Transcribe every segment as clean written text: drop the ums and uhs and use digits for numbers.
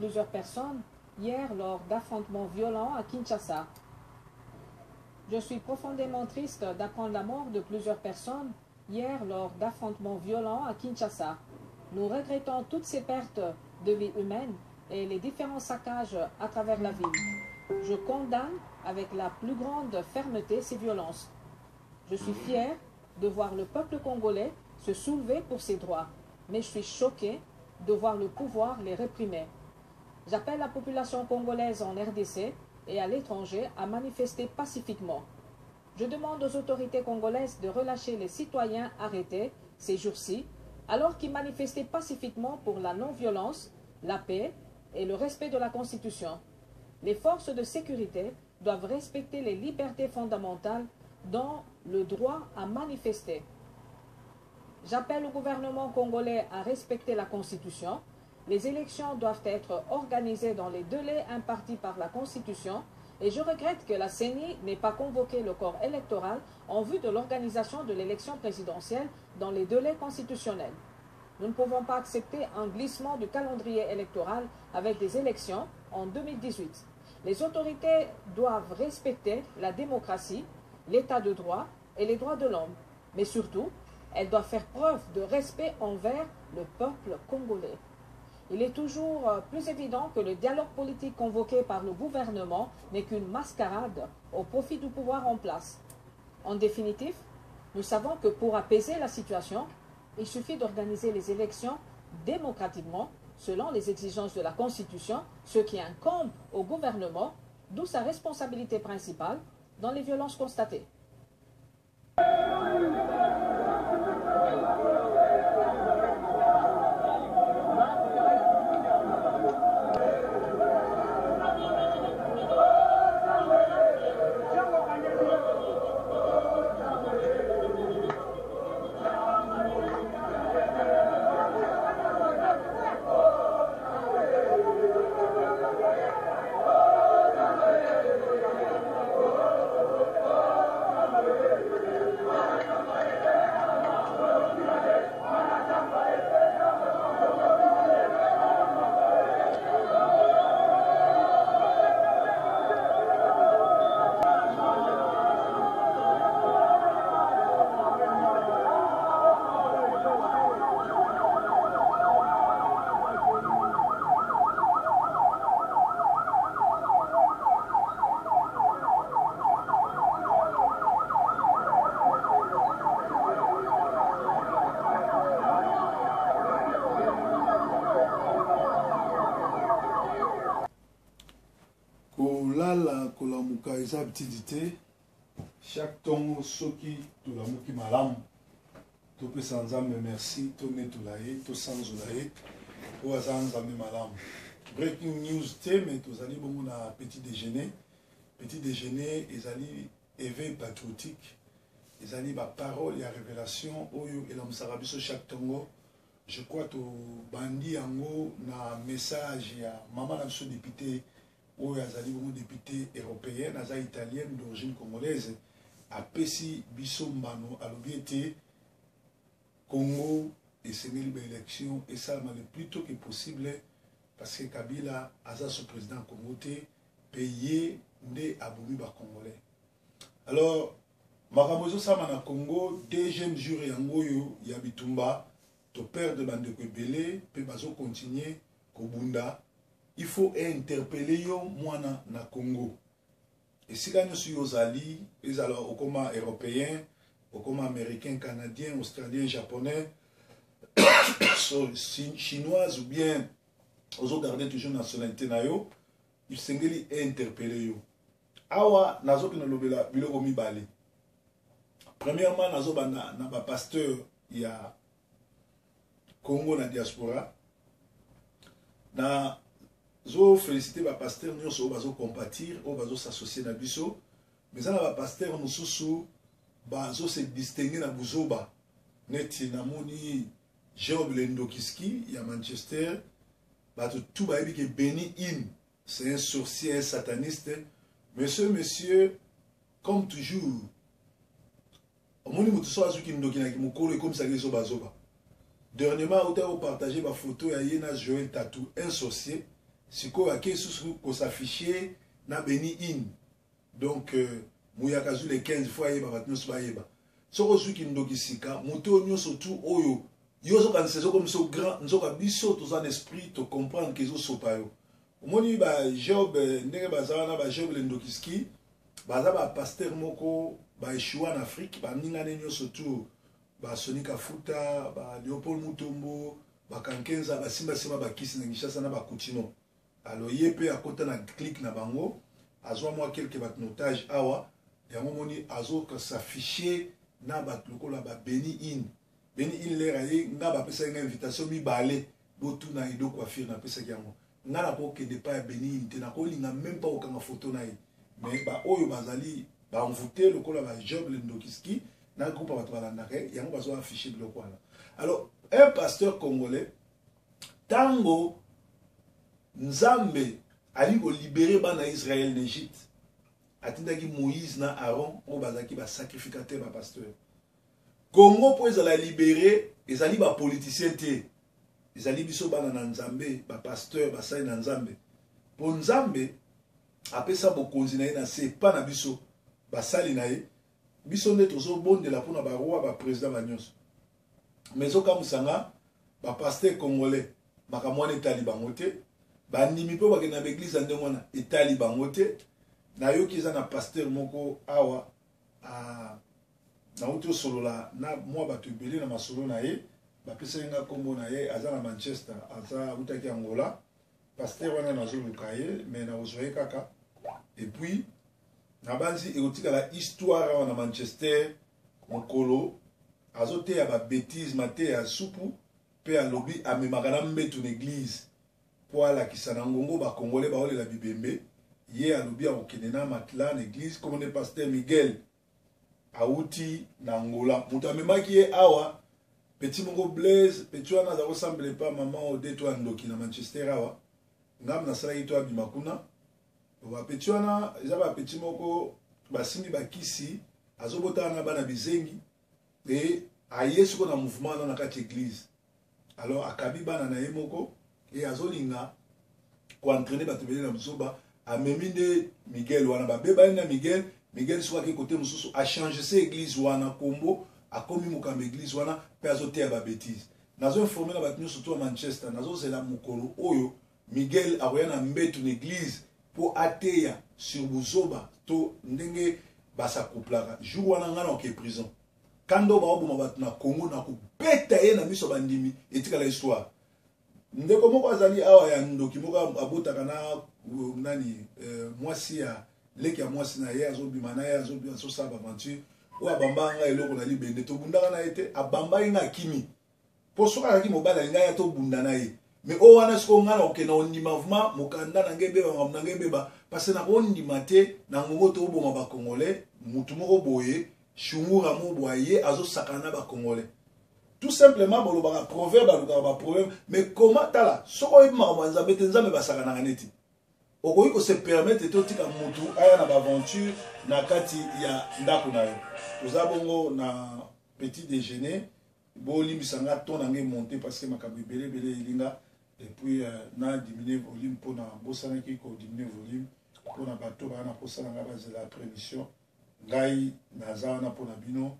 Plusieurs personnes hier lors d'affrontements violents à Kinshasa. Je suis profondément triste d'apprendre la mort de plusieurs personnes hier lors d'affrontements violents à Kinshasa. Nous regrettons toutes ces pertes de vie humaine et les différents saccages à travers la ville. Je condamne avec la plus grande fermeté ces violences. Je suis fier de voir le peuple congolais se soulever pour ses droits, mais je suis choqué de voir le pouvoir les réprimer. J'appelle la population congolaise en RDC et à l'étranger à manifester pacifiquement. Je demande aux autorités congolaises de relâcher les citoyens arrêtés ces jours-ci, alors qu'ils manifestaient pacifiquement pour la non-violence, la paix et le respect de la Constitution. Les forces de sécurité doivent respecter les libertés fondamentales, dont le droit à manifester. J'appelle le gouvernement congolais à respecter la Constitution. Les élections doivent être organisées dans les délais impartis par la Constitution et je regrette que la CENI n'ait pas convoqué le corps électoral en vue de l'organisation de l'élection présidentielle dans les délais constitutionnels. Nous ne pouvons pas accepter un glissement du calendrier électoral avec des élections en 2018. Les autorités doivent respecter la démocratie, l'état de droit et les droits de l'homme. Mais surtout, elles doivent faire preuve de respect envers le peuple congolais. Il est toujours plus évident que le dialogue politique convoqué par le gouvernement n'est qu'une mascarade au profit du pouvoir en place. En définitive, nous savons que pour apaiser la situation, il suffit d'organiser les élections démocratiquement, selon les exigences de la Constitution, ce qui incombe au gouvernement, d'où sa responsabilité principale dans les violences constatées. Kolala kolamuka eza habitude te. Chaque ntongo soki tolamuki malamu topesa Nzambe merci, tonetola ye, tosanzola ye oyo aza Nzambe malamu. Breaking news te, mais tozali bongo na petit déjeuner. Petit déjeuner ezali éveil patriotique, ezali ba parole ya révélation oyo elamusaka biso chaque ntongo. Je crois tobandi yango na message ya mama na biso député oyo azali bongo député européenne, aza italienne d'origine congolaise, apesi biso mbano, alobi ete Congo esengeli ba élection esalama le plus tôt que possible parce que Kabila aza sous président Congo te pe ye nde abomi ba congolais. Alors makambo ezosalama na Congo deuxième jour yango oyo ya bitumba, to perdre bandeko ebele pe bazo continuer kobunda. Il faut interpeller yo mwana na Congo. Esika nyonso yo ozali, ezala okoma européen, okoma américain, canadien, australien, japonais, sorry, chinoise ou bien ozo garder toujours nationalité na yo, esengeli interpeller yo. Awa nazokende lobela biloko mibale. Premièrement, nazobanda na ba pasteur ya Congo na diaspora. Na zo féliciter ba pasteur nyonso oyo bazo compatir, oyo bazo s'associer na biso. Mais eza na ba pasteur mosusu bazo se distinguer na buzoba. Neti namoni Job Lendokiski ya Manchester, bato tout bayebi ke Benny Hinn, c'est un sorcier, un sataniste. Monsieur, monsieur, comme toujours, omoni moto so azuki ndoki na kimokolo ekomisaka ye zoba zoba. Dernièrement, auta ko partager ba photo ya ye na Joël Tatou, un sorcier. Sikoyo ake lisusu ko s'afficher na Benny Hinn. Donc euh, muyaka azwi le 15 faut ayeba bato nyonso bayeba. Soki ozwi kindoki sika, moto oyo nyonso tu oyo yo ozokanisa ezokomisa yo grand, nzoka biso toza na esprit to comprendre ke ezosopa yo. Omoni ba Job eh, ndenge baza wana ba Job le ndokiski baza ba pasteur moko ba echoua na Afrique, baningane nyonso tu ba Sony Kafuta, ba Leopold Mutombo, ba Kankenza basimba simba ba kisi na Kinshasa na ba Kutino. Alors ye pe akota na clique na bango, azwa mwa quelques bato na otage awa, yango moni azo s'afficher na bato lokola ba Benny Hinn. Benny Hinn lera ye nga bapesaki nga invitation mibale botuna Edo Coiffure napesaki yango. Nga nakokende epai ya Benny Hinn te, nakolinga meme pas kokanga photo na ye. Mais ba oyo bazali ba envoute lokola ba Job le Ndokiski na groupe ya bato balandaka ye, yango bazo afficher biloko wana. Alors un pasteur congolais tango Nzambe alingi kolibere bana ya Israël na Egypte, atindaki Moïse na Aaron oyo bazalaki ba sacrificateur ba pasteur. Congo mpo ezala libere ezali ba politicien te, ezali biso bana na Nzambe, ba pasteur, basali na Nzambe. Mpo Nzambe apesa bokonzi na ye na se epa na biso basali na ye, biso nde tozobondela mpo na ba roi, ba president, ba nyonso. Mais ezokamwisa nga ba pasteur congolais makambo wana etali bango te, bandimi mpe bakende na baeglise ya ndenge wana etali bango te. Nayoki eza na pasteur moko awa nauti osolola na mwa bato ebele na masolo na ye, bapesaki nga nkombo na ye, aza na Manchester, aza awutaki Angola. Pasteur wana nazoluka ye mais nakozwa ye kaka. Et puis nabanzi ekotikala histoire awa na Manchester, mokolo azoteya ba bêtises, mateya ya supu, mpe alobi amemaka na mbetu na eglise mpo alakisa na ngongo ba congolais baolela bibembe. Ye alobi akokende na matelas na eglise. Kombo nde pasteur Miguel, awuti na Angola. Moto amemaki ye awa petit moko Blaise, petit wana aza kosambela epa mama Ode to ya ndoki na Manchester awa. Ngambo nasalaki to abima kuna. Ba petit wana eza ba petit moko basimbi bakisi, azobotana na bana bizengi e aye siko na mouvement wana na kati eglise. Alors akabi bana na ye moko e azolinga koentraîner bato ebele na buzoba. Amemi nde Miguel wana, babebani na Miguel. Miguel soki ake kote mosusu achange se eglise wana kombo, akomi mokambi eglise wana mpe azoteya ba bêtise. Nazo informe na bato nyonso to ya Manchester, nazozela mokolo oyo Miguel akoya na mbetu na eglise mpo ateya sur buzoba to ndenge basakouplaka. Jour wana ngai nakoke prison. Kanda oyo baoboma bato na Congo, nakobeta ye na miso ya bandimi, etikala histoire. Ndeko moko azali awa ya ndoki moko abotaka na nani mwasi ya leki ya mwasi na ye, azobima na ye, azosala baventure oyo abambaka ngai eloko na libende, tobundaka na ye te, abambaki ngai akimi. Mpo soki azalaki mobali alingai ya tobunda na ye. Mais oyo wana sikoyo ngai nakokende kondima vraiment mokanda na ngai ebeba, makambo na ngai ebeba, parce que nakondima te na ngongo toboma ba congolais. Mutu moko boye shungura moko boye ye azosakana na ba congolais. Tout simplement bolobaka proverbe, alukaka ba problème, mais comment tala soki oyebi makambo ya Nzambe te, Nzambe basakanaka neti okoki ko se permettre te otika mutu aya na baaventure na kati ya ndako na yo. Toza bongo na petit déjeuner, bolimbisa nga ton na ngai monte parce que makambo ebele ebele elinga, et puis na diminuer volume mpo na bosanaki ko diminuer volume mpo na bato baya na posa na ngai bazela après émission. Ngai naza wana mpo na bino,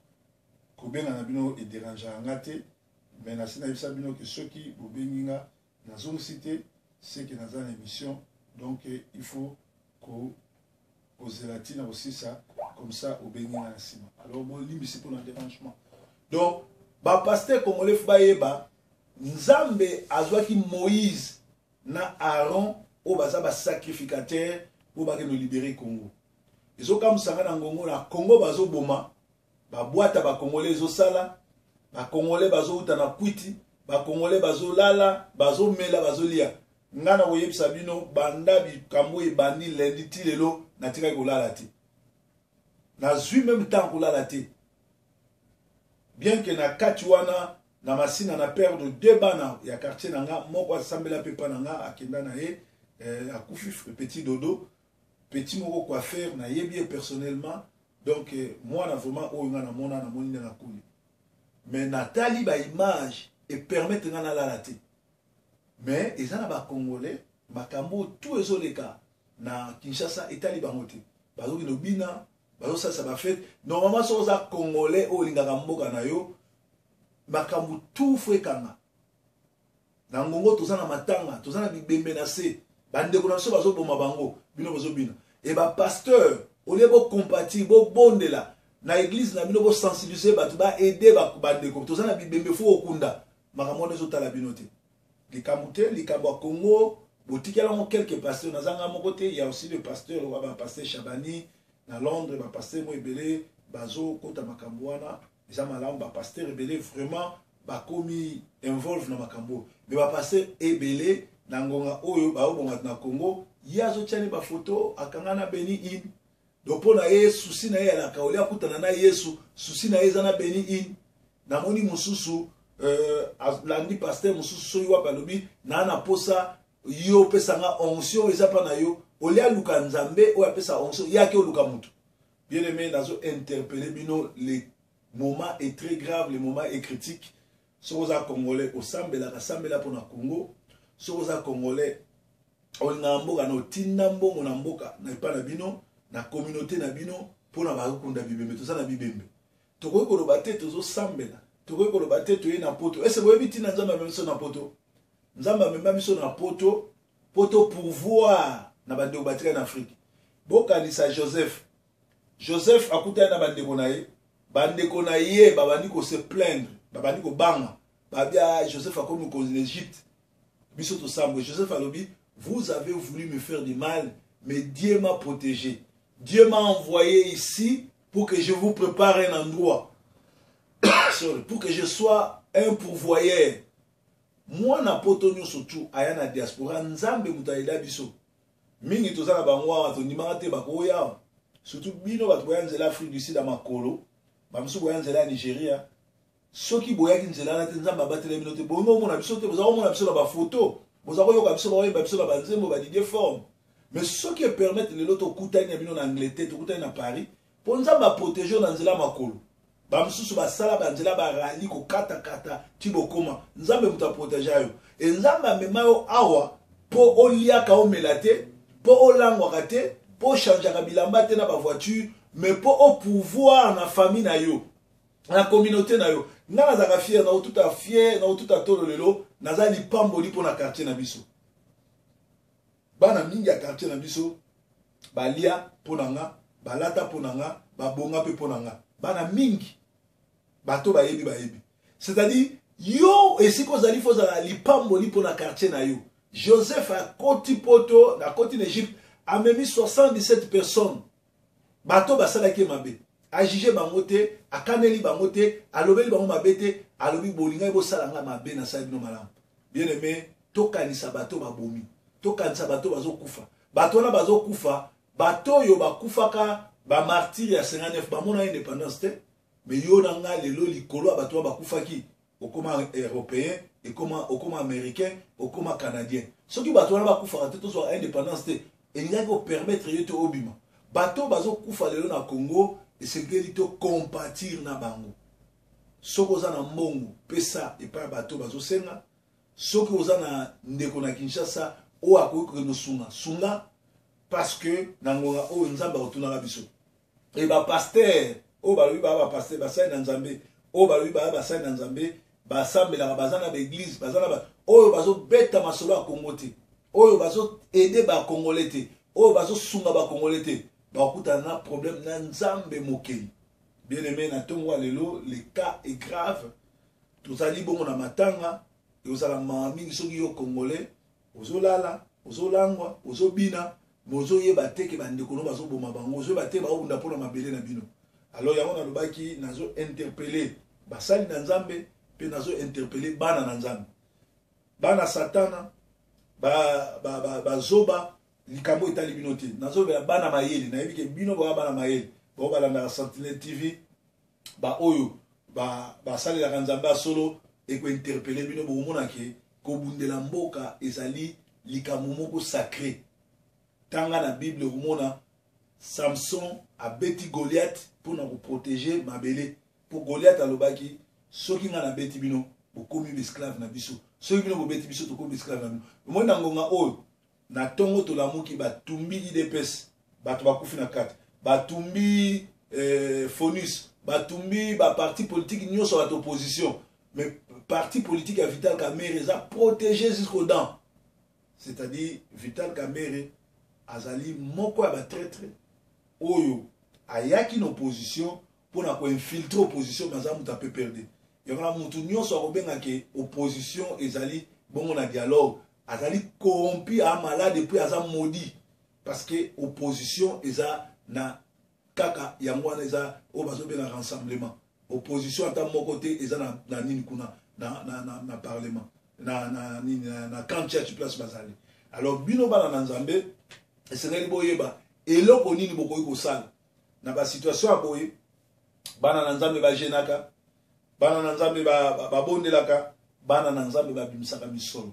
kobenga na bino ederangeaka nga te, mais nasi nayebisa bino ke soki bobengi nga nazongisi te, seke naza na émission, donc il faut kozela ntina kosisa comme ça obengi nga na nsima. Alors bolimbisi mpo na dérangement. Donc bapasteur congolais fo bayeba Nzambe azwaki Moïse na Aaron oyo baza basacrificateur mpo bakende libérer Congo. Ezokamwisa nga na ngongo na Congo bazoboma babwata bakongole, ezosala bakongole bazouta na kwiti, bakongole bazolala, bazomela, bazolia. Nga na koyebisa bino banda bikambo ebandi lundi ti lelo natikaki kolala te, nazwi meme temps kolala te, bien que na kati wana na masina na perdre deux bana ya quartier na nga, moko asambela mpe pa na nga akenda na ye akufi, petit dodo, petit moko coiffeur nayebi ye personnellement. Donc mwana vraiment oyo nga namona, namoni nde nakoli, mais natali ba image epermettre nga nalala te. Mais eza na bacongolais. Makambo oyo tout ezoleka na Kinshasa etali bango te. Bazokende obina, bazosalisa bafete. Normalement soki oza congolais oyo olingaka mboka na yo, makambo tout fo ekanga. Na ngongo toza na matanga, toza na bibembe na se. Bandeko na biso bazoboma bango, bino bozobina. E ba pasteur, olie bo compatir, bobondela na eglise na bino, bosensibiliser bato, ba aider bandeko. Toza na bibembe fo okunda. Makambo wana ezotala bino te. Likambo te, likambo ya Congo, botikela yango quelques pasteurs, naza nga moko te, il y a aussi le pasteur, ba pasteur Chabani na Londres, ba pasteur mo ebele bazokota makambo wana, eza malamu, ba pasteur ebele vraiment bakomi involve na makambo oyo. Mais ba pasteur ebele na ngonga oyo baobonga na Congo, ye azotia ni ba photo akanga na Benny Hinn. Donc mpo na ye souci na ye alaka olia akutana na Yesu, souci na ye eza na Benny Hinn. Namoni mosusu alandi pasteur mosusu soki wapi alobi na na posa yo opesa nga onction eza pa na yo, olia luka Nzambe oyo apesa onction, ye ake oluka mutu. Bien aimé, nazo interpeller bino, le moment est très grave, le moment est critique. Soki oza congolais osambelaka, sambela mpona Congo. Soki oza congolais olingaka mboka na otinda mbongo na mboka na epai na bino na communauté na bino mpona bakokunda bibembe. Toza na bibembe, tokoki koloba te tozosambela, tokoki koloba te toye na poto. Ese boyebi ntina Nzambe amema biso na poto? Nzambe amema biso na poto po to pourvoir na bandeko batikali na Afrique. Bokanisa Joseph. Joseph akutani na bandeko na ye, bandeko na ye babandi ko se plaindre, babandi kobanga, babia Joseph akomi mokonzi na Egypte, biso tosambwe. Joseph alobi, vous avez voulu me faire du mal, mais Dieu m'a protégé. Dieu m'a envoyé ici pour que je vous prépare un endroit. Sorry, pour que je sois un pourvoyeur. Mwana poto nyonso tu aya na diaspora, Nzambe moto ayeda biso. Mingi toza na bango awa, tondimaka te bakoya awa. Surtout bino bato boya nzela Afrique du Sud ya makolo, bamosusu boya nzela ya Nigeria. Soki boyaki nzela wana te, Nzambe abatela bino te. Bongo omona biso te, boza komona biso na ba photo, boza koyoka biso bakoyemba biso na ba nzembo, ba Didier Forme. Mais soki e permettre lelo tokutani na bino na Angleterre, tokutani na Paris, po Nzambe a protéger na nzela makolo. Ba mosusu basala ba nzela ba rally kokatakata ti bokoma. Nzambe moto a protéger yo. E Nzambe amema yo awa po oliaka omela te, po olangwaka te, po ochangeaka bilamba te na ba voiture, mais po o pouvoir na famille na yo, na communauté na yo. Nga nazalaka fier, na otuta fier, na otuta tolo lelo, naza lipamboli mpo na quartier na biso. Bana mingi ya quartier na biso balia mpo na nga, balata mpo na nga, babonga mpe mpo na nga. Bana mingi bato bayebi bayebi. C'est-à-dire yo esika ozali fo ozala lipamboli mpo na quartier na yo. Joseph akoti poto, akoti na Egypte, amemi 77 personnes. Bato basalaki ye mabe, ajuge bango te, akaneli bango te, alobeli bango mabe te, alobi bolingaki bosala nga mabe, nasali bino malamu. Bien aimé, tokanisa bato babomi, tokanisa bato bazokufa. Bato wana bazokufa, bato oyo bakufaka ba martyrs ya 59 bamona indépendance te, mais yo na nga lelo likolo ya bato wana bakufaki, okoma européen, ekoma okoma américain, okoma canadien. Soki bato wana bakufaka te, tozwaka indépendance te, elingaki kopermettre yo te obima. Bato bazokufa lelo na Congo, esengeli to compatir na bango. Soki oza na mbongo, pesa epai ya bato bazosenga. Soki oza na ndeko na Kinshasa oyo akoki kokende sunga, sunga, parce que na ngonga oyo Nzambe akotunaka biso. E ba pasteur oyo balobi ba ba pasteur basali na Nzambe, oyo balobi ba basali na Nzambe, basambelaka, baza na ba église, baza na ba oyo bazobeta masolo ya Congo te, oyo bazo aider ba Congolais te, oyo bazosunga ba Congolais te, bakutana na problème na Nzambe mokeli. Bien aimé, na tongo ya lelo, le cas est grave. Tozali bongo na matanga, ekozala mawa mingi soki yo Congolais ozolala, ozolangwa, ozobina, mais ozoyeba te ke bandeko no bazoboma bango, ozoyeba te baobunda mpona mabele na bino. Alors yango nalobaki, nazo interpeller basali na Nzambe mpe nazo interpeller bana na Nzambe, bana Satana, bazoba, likambo etali bino te. Nazolobela bana mayele, nayebi ke bino boya bana mayele, bao balandaka Sentinelle TV, baoyo basalelaka Nzambe ya solo, ekointerpele bino, bokomona ke kobundela mboka ezali likambo moko sacré. Tanga na Bible okomona Samson abeti Goliath mpona koprotege mabele, mpo Goliath alobaki soki ngai nabeti bino bokomi baesclave na biso, soki bino bobeti biso tokomi baesclave na bino. Omoni na ngonga oyo Na tongo tolamuki, batumbi UDPS, bato bakufi na kati, batumbi Fonus, batumbi baparti politique nyonso, bato opposition. Mais parti politique ya Vital Kamerhe eza protégé jusqu'aux dents. C'est-à-dire Vital Kamerhe azali moko ya batraître oyo ayaki na opposition mpona koinfiltre opposition, mais aza moto aPPRD. Yango na motu nyonso akobengake opposition ezali bongo na dialogue, azali corrompu, a malade, et puis aza maudit, parce que opposition eza na kaka yango wana eza oyo bazobenga rassemblement. Opposition ata moko te eza na nini kuna na parlement, na nini, na camp church place bazali. Alors bino bana na Nzambe, esengeli boyeba eloko nini bokoki kosala na basituation ya boye. Bana na Nzambe bajeûnaka, bana na Nzambe babondelaka, bana na Nzambe babimisaka misolo,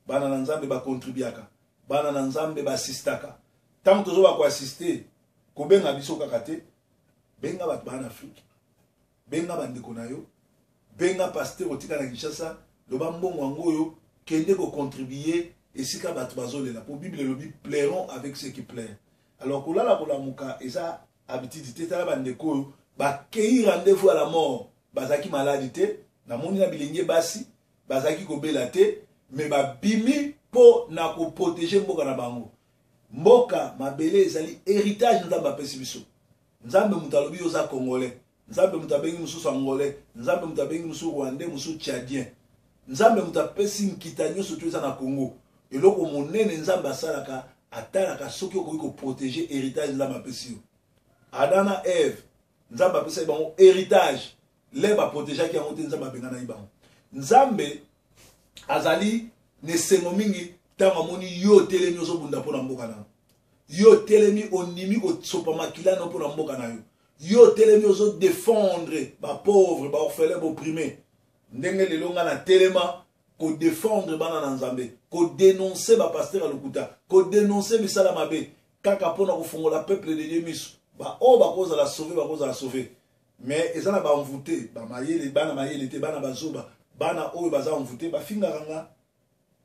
bana na Nzambe bacontribuaka, bana na Nzambe baassistaka. Ntango tozoba koassister, kobenga biso kaka te. Benga bato baa na Afrique, benga bandeko na yo, benga pasteur otika na Kinshasa, loba mbongo yango oyo, kende kocontribuer esika bato bazolela, po Bible elobi: "Pleurons avec ceux qui pleurent." Alors kolala kolamuka eza habitude te. Tala bandeko oyo bakei rendez-vous à la mort, bazalaki maladi te, namoni na bilenge basi bazalaki kobela te, mais babimi mpo na koprotéger mboka na bango. Mboka mabele ezali héritage Nzambe apesi biso. Nzambe moto alobi yo oza Congolais, Nzambe moto abengi mosusu Angolais, Nzambe moto abengi mosusu Rwandais, mosusu Tchadien. Nzambe moto apesi nkita nyonso to eza na Congo. Eloko monene Nzambe asalaka, atalaka soki okoki koprotéger héritage Nzambe apesi yo. Adam na Eve, Nzambe apesaki bango héritage, le baprotégeaki yango te, Nzambe abenganaki bango. Nzambe azali na esengo mingi ntango amoni yo otelemi, ozobunda mpo na mboka na yo. Yo otelemi, ondimi kosopa makila no mpo na mboka na yo. Yo otelemi, ozodéfendre bapauvre, baorphelin, baopprimé. Ndenge lelo nga na telema kodéfendre bana na Nzambe, kodénoncer bapasteur ya lokuta, kodénoncer misala mabe, kaka mpona kofongola peuple de Dieu miso. Baoyo bakozala sauvé, bakozala sauvé. Mais eza na bamvute bamayele, bana mayele te, bana bazoba, bana oyo baza mvute, bafingaka nga,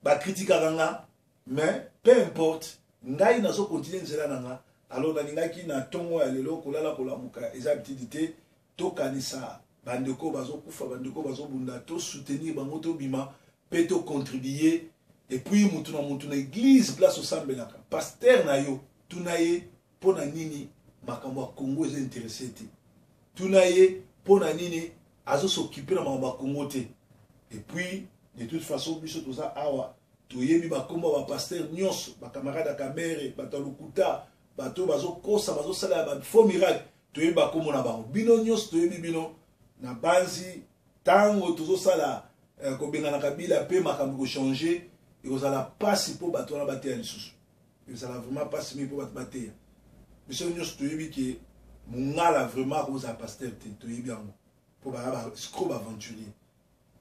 bakritikaka nga, mais peu importe, ngai nazocontinuer nzela na nga. Alors nalingaki na ntongo ya lelo, kolala kolamuka eza habitude te, tokanisa bandeko bazokufa, bandeko bazobunda, tosoutenir bango, tobima mpe tocontribuer. Et puis mutu na mutu na église place osambelaka, pasteur na yo, tuna ye mpo na nini makambo ya Congo eza intéressé te. Tuna ye mpo na nini azos'occuper na makambo ya Congo te. Et puis de toute façon, biso toza awa, toyebi bakombo ya bapasteur nyonso, bacamarade ya Kamerhe, bato ya lokuta, bato oyo bazokosa, bazosala ya bafaux miracle. Toyebi bakombo na bango, bino nyonso toyebi bino. Na banzi ntango tozosala kobengana Kabila mpe makambo kochanger, ekozala mpasi mpo bato wana bateya lisusu. Ezala vraiment mpasi mingi mpo bato bateya. Biso nyonso toyebi ke mongala vraiment akozala pasteur te, toyebi yango, mpo baza baescroc, baaventurier.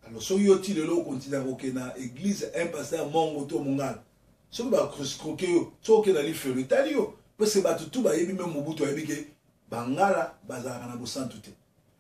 Alors soki yo ti lelo okontinua kokende na église un pasteur mongo to mongala, soki baescroquer yo, soki okende na lifelo, etali yo, parce bato tu bayebi, mais Mobutu ayebi ke bangala bazalaka na bosantu te.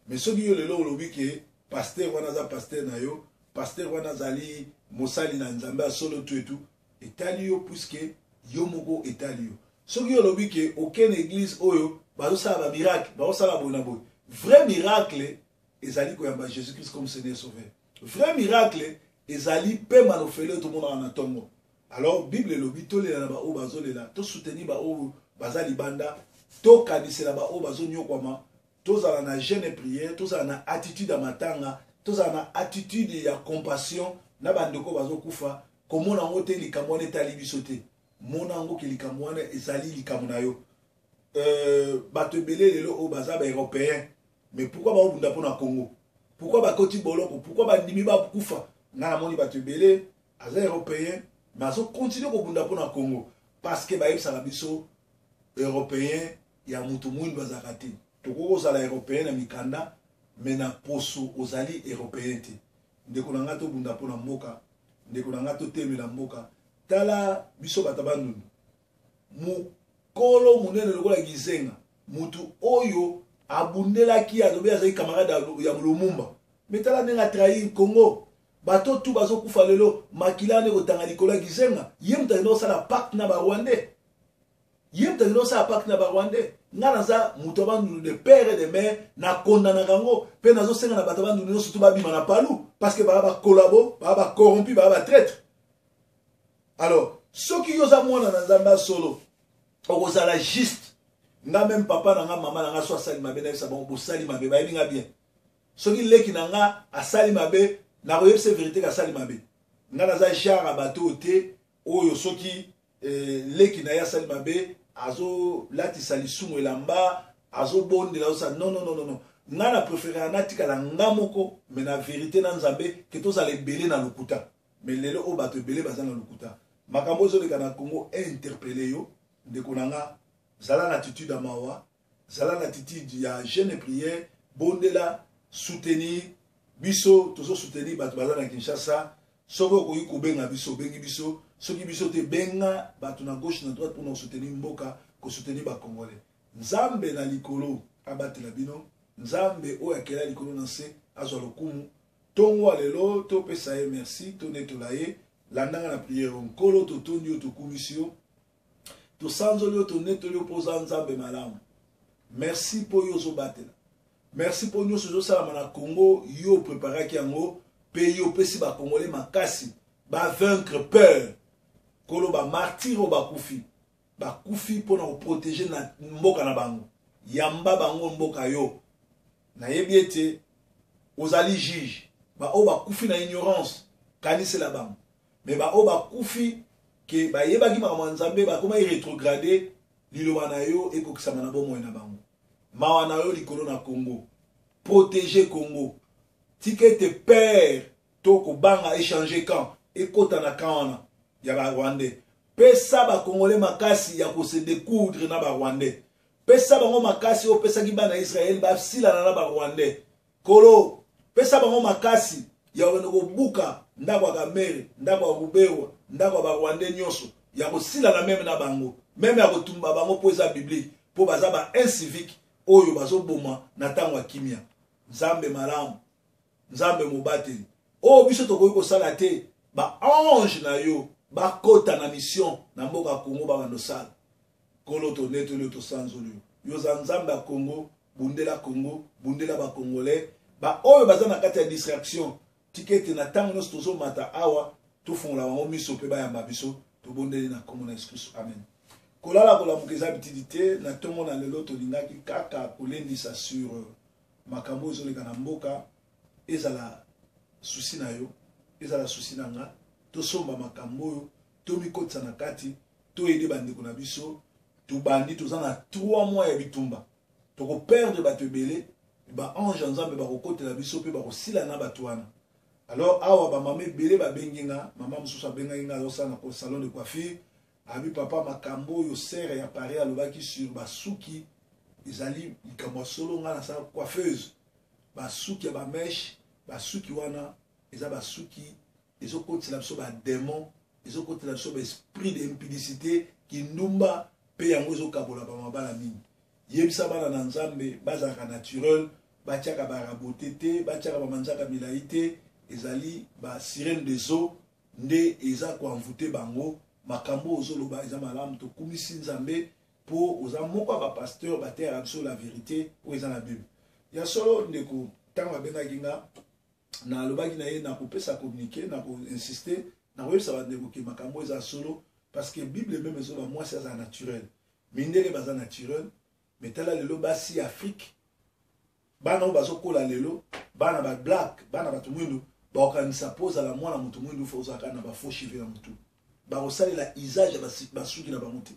Mais soki yo lelo olobi ke pasteur wana aza pasteur na yo, pasteur wana azali mosali na Nzambe ya solo tu etu, etali yo, puisque yo moko etali yo. Soki yo olobi ke okende église oyo bazosala bamiracle, bazosala boye na boye, vrai miracle ezali koyamba Jésus Christ comme Seigneur Sauveur. Vrai miracle ezali pema na ofele oyo tomonaka na ntongo. Alors Bible elobi tolela na baoyo bazolela, tosoutenir baoyo baza libanda, tokanisela baoyo bazonyokwama, tozala na jeûne, prière, tozala na attitude ya matanga, tozala na attitude ya compassion na bandeko bazokufa. Komona yango te likambo wana etali biso te, mona yango ke likambo wana ezali likambo na yo. Bato ebele lelo oyo baza baeuropéen, mais pourquoi baobunda mpo na Congo? Pourquoi bakoti boloko? Pourquoi bandimi bakufa? Ngai namoni bato ebele aza européen, mais azocontinuer kobunda mpo na Congo, parce que bayebisaka biso européen ya motu mwindu azalaka te. Tokoki kozala européen na mikanda, mais na poso ozali européen te. Ndeko na ngai, tobunda mpo na mboka. Ndeko na ngai, totemela mboka. Tala biso bato Bandundu, mokolo monene lokola Gizenga, mutu oyo abundelaki, alobi azali camarade ya Lumumba, mais tala ndenge atrahir Congo. Bato tout bazokufa lelo, makila wana ekotanga likolo ya Gizenga. Ye moto akende kosala pacte na ba Rwandais. Ye moto akende kosala pacte na ba Rwandais. Nga naza moto ya Bandundu de père et de mère, na condamnaka yango mpe nazosenga na bato ya Bandundu nyonso tout babima na Palu parce que baa ba collabo, baa ba corrompu, baa ba traître. Alors, soki yo oza mwana na Nzambe ya solo, okozala juste. Nga meme papa na nga, mama na nga so asali mabe, nayebisa bango bosali mabe, bayebi nga bien. Soki leki na nga asali mabe, nakoyebisa verite ke asali mabe. Nga naza genre ya bato oyo te, oyo soki eh, leki na ye asali mabe, azolatisa lisumu elamba, azobondela, azosala non, non, non, non. Nga na préférera natikala nga moko, mais na verite na Nzambe, ke tozala ebele na lokuta. Mais lelo oyo bato ebele baza na lokuta. Makambo ezoleka na Congo interpelle yo, ndeko na nga, zala na attitude ya mawa, zala na attitude ya jeûne et prière, bondela, soutenir biso, tozo soutenir bato baza na Kinshasa. Soki okoki kobenga biso, obengi biso, soki biso te, benga bato na gauche na droite mpona kosoutenir mboka, kosoutenir ba Congolais. Nzambe na likolo abatela bino, Nzambe oyo akela likolo na nse azwa lokumu. Tongo ya lelo topesa ye merci, tonetola ye. Landanga na prière. Nkolo, totondi yo, tokumisi yo, tosanzoli yo, tonetoli yo mpo oza Nzambe malamu. Merci mpo yo ozobatela. Merci mpo nyonso ezosalama na Congo, yo opreparaki yango mpe yo opesi ba Congolais makasi ba vaincre peur. Nkolo, ba martyrs oyo bakufi, bakufi mpo na koprotéger na mboka na bango. Yamba bango mboka yo. Nayebi ete ozali juge. Ba oyo bakufi na ignorance, kanisela bango. Mais ba oyo bakufi ke bayebaki makambo ya Nzambe, bakomaki rétrogradé, liloba na yo ekokisama na bomoi na bango. Mawa na yo likolo na Congo. Protéger Congo. Tika ete peur to kobanga échanger camp, ekota na camp wana ya ba Rwandais. Pesa ba Congolais makasi ya ko se découdre na ba Rwandais. Pesa bango makasi oyo pesaki bana Israël basilana na ba Rwandais. Kolo, pesa bango makasi ya kokende kobuka ndako ya Kamerhe, ndako ya Ruberwa, ndako ya ba Rwandais nyonso, ya kosilana meme na bango, meme ya kotumba bango mpo eza biblique, mpo baza ba incivique oyo bazoboma na ntango ya kimia. Nzambe malamu, Nzambe mobateli, oyo biso tokoki kosala te, ba ange na yo bakota na mission na mboka ya Congo babanda osala. Nkolo, tonetoli yo, tosanzoli yo. Yo oza Nzambe ya Congo, bundela Congo, bundela ba Congolais, ba oyo baza na kati ya distraction. Tika ete na ntango nyonso tozomata awa, tofungola bango miso mpe bayamba biso. Tobondeli na nkombo na Yesu Kristo, amen. Kolala kolamuka eza bitidi te. Na ntongo na lelo tolingaki kaka kolendisa sur makambo oyo ezoleka na mboka. Ezala souci na yo, ezala souci na nga, tosomba makambo oyo, tomikotisa na kati, toyede bandeko na biso. Tobandi, toza na 3 mois ya bitumba, tokoperdre bato ebele, ba ange ya Nzambe bakokotela biso mpe bakosila na bato wana. Alors awa ba mama ebele babengi nga, mama mosusu abengaki nga, azosala na salon de coiffure, abi papa, makambo oyo sere ya Paris alobaki sur basuki ezali likambo ya solo. Nga nasala coiffeuse, basuki ya ba mèche, basuki wana eza basuki ezokotela biso ba démon, ezokotela biso ba esprit de impudicité, kindumba, mpe yango ezokabola ba mabala mingi. Yebisa bana na Nzambe bazalaka naturel, batiaka ba rabote te, batiaka ba manzaka milai te. Ezali ba sirène des eaux nde eza koenvoûter bango. Makambo ozoloba eza malamu, tokumisi Nzambe po oza moko ya ba pasteur bateyaka biso la vérité oyo eza na Bible. Ya solo ndeko, ntango abengaki nga, nalobaki na ye nakopesa communiqué, nako-insister, nakoyebisa bandeko ke makambo eza solo, parce que Bible même ezoba mwasi aza naturel, mindele baza naturel. Mais tala lelo basi ya Afrique, bana oyo bazokola lelo, bana ba black, bana bato mwindu, bakokanisa mpo ozala mwana moto mwindu fo ozalaka na ba faux cheveux na motu, bakosalela usage ya basuki na bango te.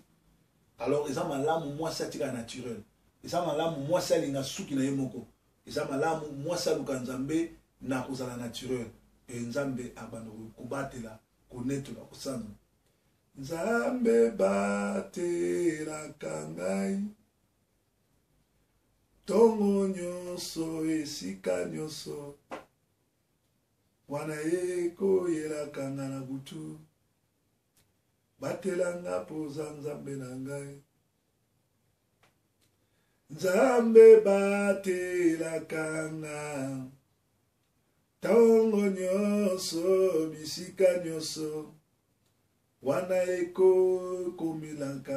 Alors eza malamu mwasi atikala naturel, eza malamu mwasi alinga suki na ye moko, eza malamu mwasi aluka Nzambe na kozala naturel, e Nzambe abanda kobatela, konetola, kosanza. Nzambe batelaka ngai ntongo nyonso, esika nyonso, wana ekoyelaka nga na butu, batela nga mpo oza Nzambe na ngai. Nzambe batelaka nga. Ntango nyonso, bisika nyonso, wana ekokomelaka.